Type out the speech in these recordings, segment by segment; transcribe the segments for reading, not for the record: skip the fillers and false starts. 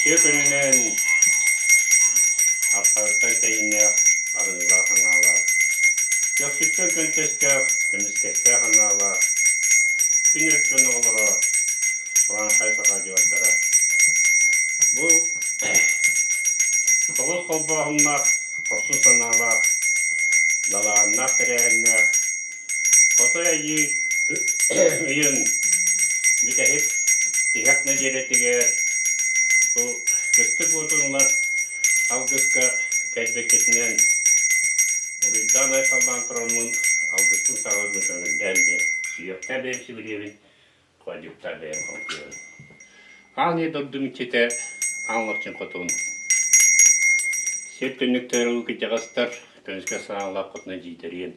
Үтүө күнүнэн Архарыттан тэйиннээх, аһыылаах анаалаах, көхсүттэн көнтөстөөх, көмүскэстээх анаалаах, күн өркөн оҕолоро, урааҥхай саха дьуордара. Бу тоҕус холбооһуннаах, хорсун санаалаах, далааһыннаах тэрээһиннээх Хотой Айыы ыйын бүтэһик тиһэх нэдиэлэтигэр бу кыстык уотун ылар алгыска кэлбиккитинэн уруйдаан айхаллаан тураммын алгыспын саҕалыырбын көҥүллээн диэн сүһүөхтээх бэйэм сүгүрүйэбин, куодьуктаах бэйэм хоҥкуйабын. Аан ийэ дойдум иччитэ Аан Лохчин хотун. Сир түннүктэр уу кырдьаҕастар көмүскэ саҥалаах хотуна дьиитэриэм.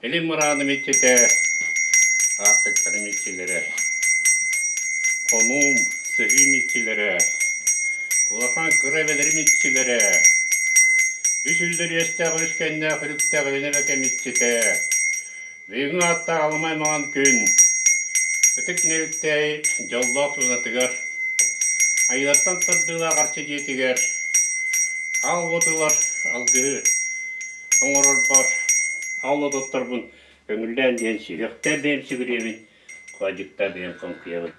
Илин мырааным иччитэ, аартыктарым иччилэрэ, хонуум, сыһыым иччилэрэ, улахан кыра эбэлэрим иччилэрэ, үс үллэр үөстээх үс кэннээх үрүктээх илин эбэкэм иччитэ, бүгүҥҥү ааттаах аламай маҥан күн, ытык Нэриктээй дьоллоох туонатыгар, айылаттан тардыылаах арчы дьиэтигэр, аал уот ылар алгыһы оҥорорбор аал ототторбун көҥүллээн диэн сүһүөхтээх бэйэм сүгүрүйэбин, хоодьуктаах бэйэм хоҥкуйабын.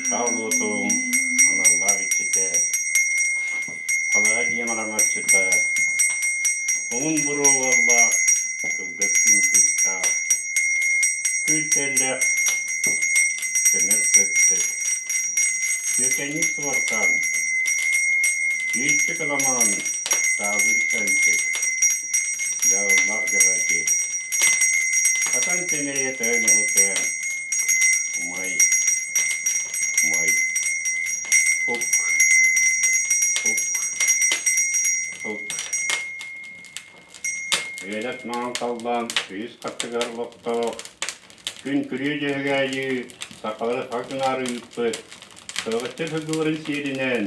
Аал уотум аналлаах иччитэ, алаһа дьиэм араҥаччыта, уһун буруо уоллаах, кылгас күн кыыстаах, күл тэллэх, көмөр сыттык, Түөкэнньик суорҕан, үүччүк аламаан, таабыр чанчык, дьааллаах дьаҕадьы, хатан тэмэйэ тойон эһэкээн, умай, умай, ук, ук, ук. Үөлэс маҥан халлаан үһүс хаттыгар олохтоох күн күрүө дьөһөгөөйү сахалары саха гынаары ыыппыт кылаҕыччы сылгыларын сиэринэн,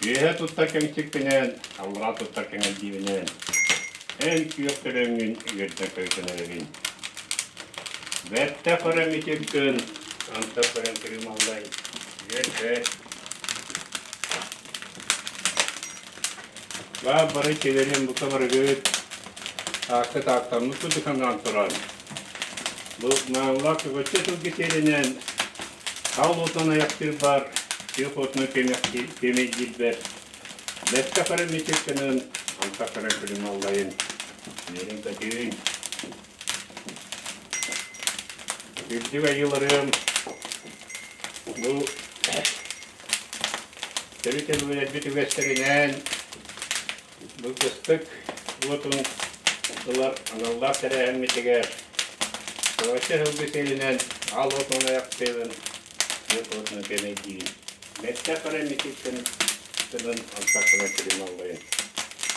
үөһэ туттар кэҥсикпинэн, аллараа туттар кэҥэлдиибинэн, эн күөх төлөҥҥүн үөрдэн көйгөн эрэбин. Бэртэ көрөн мичил гын, антах көрөн күрүм аллай, үөр-көт. Баар бары кэлэрин бука барыгыт ааккыт ааттаммыт курдук санаан туран, бу маанылаах көбөччө сылгы сиэринэн хаал уотун айахтыырбар, күөх уотунан күөмэйдиирбэр, бэркэ хара мичик гынан, антах көрөн күлүм аллайын, үөрүн-көтүүн. Үрдүк айыыларым бу Төрүт өбүгэлэрбит үгэстэринэн бу кыстык уотун ылар аналлаах тэрээһиммитигэр Чурапчы сылгы сиэлинэн аал уотун айахтыыбын, күөх уотун кэмэйдиибин. Бэртэ хара мичиктэн тылын антах гына сирин аллайын.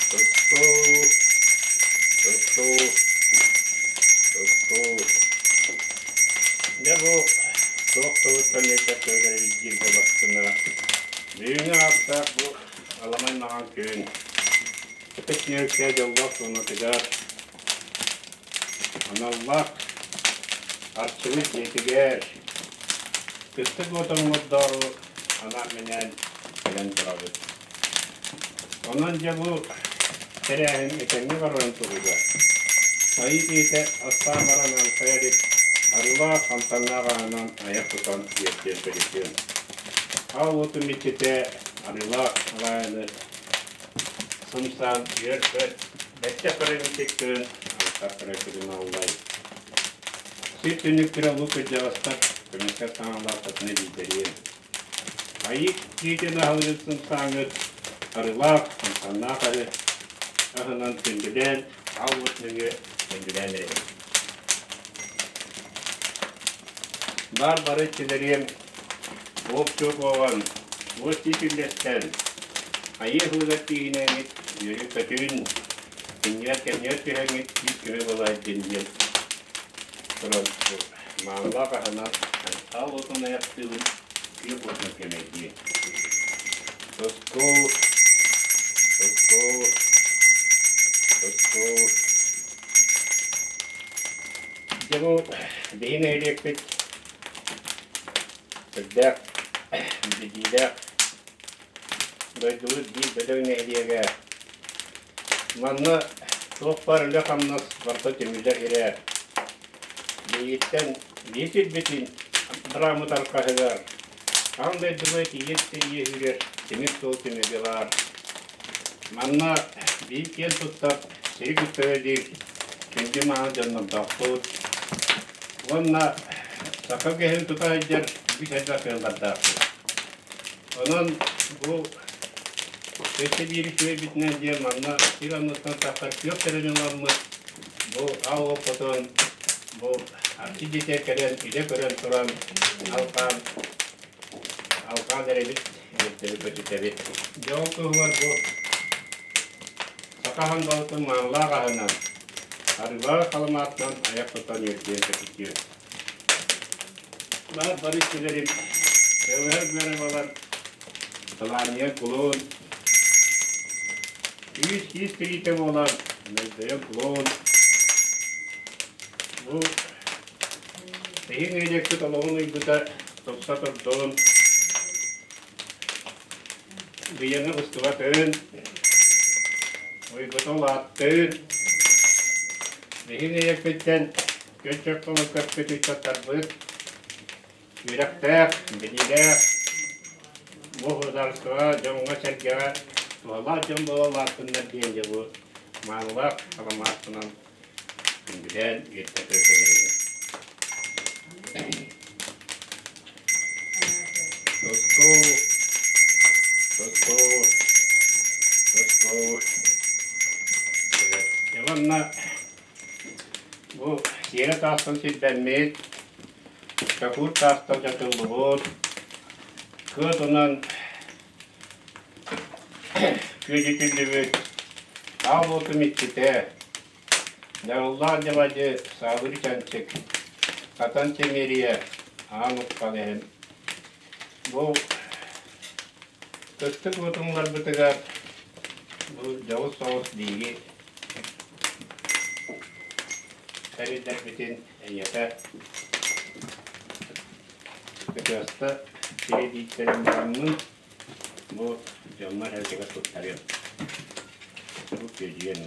Тустуу, тустуу, тустуу. Дьэ бу туох тылыттан үөтэр көтөрөбүт диир буоллахпына, бүгүҥҥү ааттаах бу аламай маҥан күн ытык ньүөлкэ дьоллоох туонатыгар аналлаах арчыбыт дьиэтигэр кыстык уот оҥордоору анаан-минээн кэлэн турабыт. Онон дьэ бу тэрээһин этэҥҥэ барарын туһугар Айыы киһитэ астаан баран амсайа илик арыылаах амтаннаах аһынан айах тутан үөрдүөн көрүсүөн. Аал уотун иччитэ арыылаах алаайаны сымсаан үөр-көт, бэттэх көрөн иччиктэрин антах көрө күлүм аллай. Сир түннүктэрэ улуу кырдьаҕастар көмүскэл саҥалаах татына биирдэриэн. Айыы киһитин аһылыгын сымсааҥҥыт арыылаах, амтаннаах арыы аһынан күндүлээн, аал уот нөҥүө күндүлээн эрэбин. Баар бары иччилэриэм. Уоп-чуоп уоҕан, уос тиис үллэстэн, айыы аһылыгар тииһинэҥҥит үөрүү-көтүүн, иннигэр-кэннигэр түһэҥҥит күүс-көмө буолаайдын диэн туран бу маанылаах аһынан аал уотун айахтыыбын күөх уотун кэмэйдиэ. Тоску, тоску, тоску. Дьэ бу биһи нэһилиэкпит Сүрдээх биллиилээх дойдубут биир бөдөҥ нэһилиэгэ. Манна туох баар үлэ-хамнас барыта түмүллэр сирэ. Биһигиттэн биир сирбитин драммыт арҕаһыгар аан дойдуга тиийэр тиийэ сүүрэр тимир суол түмүгэ баар. Манна биир киэн туттар сири кытта үлэлиир күндү мааны дьоннордоохпут. Уонна саха үгэһин тута сылдьар үгүс элбэх ыаллардаахпыт. Онон бу өссө биир үчүгэйбитинэн диэн манна сир анныттан тахсар күөх тэрини ыламмыт бу аал оппутун бу арчы дьиэтэ кэлэн илэ көрөн туран алҕаан алҕаан эрэбит, үөрдэбит, көтүтэбит. Дьэ ол туһугар бу Саха хандалытын маанылаах аһынан, арыылаах саламаатынан айах тутан үөрдүөн көтүтүө. Баар бары иччилэрим, сыалыһар гыарабалар, Талаанньыйа кулун, күүс киис тириитэ буолан, мөлбөйө кулун. Бу эһиги нэһилиэкпит олоҕун уйгута тупса турдун, Быйаҥы быстыбатын, уйгута улааттын, биһиги нэһилиэкпиттэн күн чорколун көппүт ыччаттарбыт үөрэхтээх, билиилээх, бу судаарыстыба дьоҥҥо-сэргэҕэ туһалаах дьон буола улааттыннар диэн дьэ бу маанылаах саламаатынан күндүлээн үөттэ көрдөрөбүн. Тоску, тоску, тоску. Уонна бу сиэрэ таастан сирдэммит, чокуур таастан чочуллубут, кыатынан күөдьүтүллүбүт аал уотум иччитэ, Дьарыллаах дьабадьы Саабыр Чанчык, Хатан Чэмиэрийэ, Аан Уххан эһэм. Бу кыстык уотуҥнарбытыгар бу дьоҕус соҕус биһиги тэриллэрбитин эйиэхэ кытыаста кирэдьииттэрин бараммын бу дьоммор эргэгэр туттарыам. Бу күөдьүйэн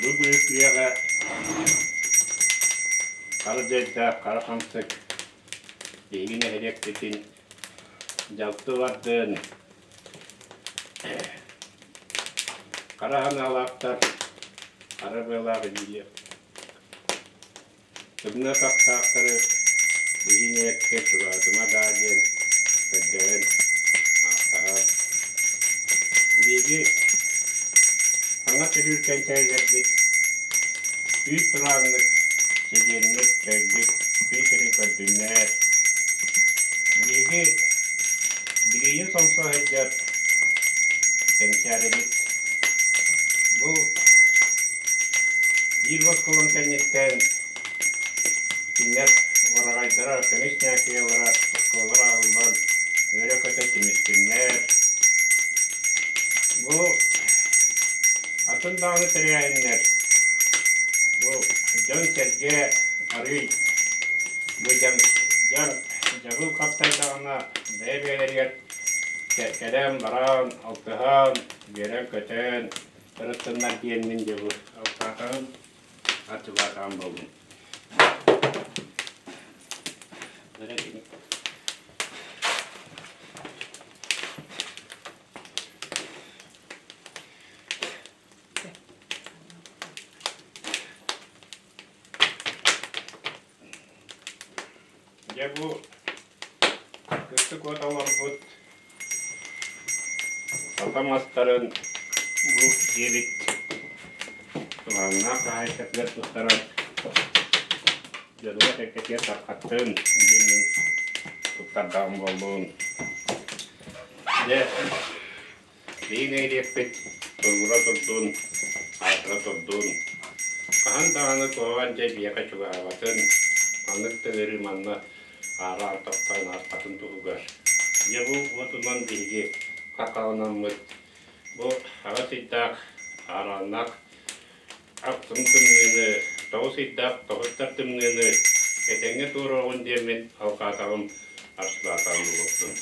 Бу быыс үйэҕэ хара дьайдаах хара хамсык биһиги нэһилиэкпитин дьалты бардын хара санаалаахтар хара быалаах илиилиэх Тымныы атахтаахтары биһи нэһилиэккэ чугаһатыма даа диэн көрдөһөн, ааттаһан Биһиги саҥа төрүүр кэнчээрилэрбит үүт турааннык, чэгиэнник, чөллүк күн сирин көрдүннэр. Биһиги билиини сомсо сылдьар кэнчээрибит бу Биир оскуолам кэнниттэн кинилэр уораҕайдара, көмүс ньээкийэлэрэ оскуолалара аһыллан үөрэ-көтө түмүстүннэр. Бу атын даҕаны тэрээһиннэр бу дьон-сэргэ арыый бу дьаҥ дьаҥ дьабыл хаптайдаҕына бэйэ-бэйэлэригэр кэлэн-баран, алтыһан, үөрэн-көтөн Ырыттыннар диэммин дьэ бу алҕаатаҕым, арчылаатаҕым буоллун. Дьэ бу кыстык от олорбут сата мастарын бу диэбит туһааннаах хаһаайкатыгар туттаран дьонугар сэргэтигэр тарҕаттын диэммин туттардаҕым буоллун. Дьэ Биһиги нэһилиэкпит туругура турдун, аатыра турдун. Хаһан даҕаны куһаҕан дьай биһиэхэ чугаһаабатын, маннык да ыарыы манна аара артахтаан ааспатын туһугар. Дьэ бу уотунан биһиги хаххаланаммыт бу аҕыс ыйдаах аарааннаах ахсым тымныыны, 9 ыйдаах тоһуттар тымныыны этэҥҥэ туоруоҕун диэммин алҕаатаҕым, арчылаатаҕым буолуохтун.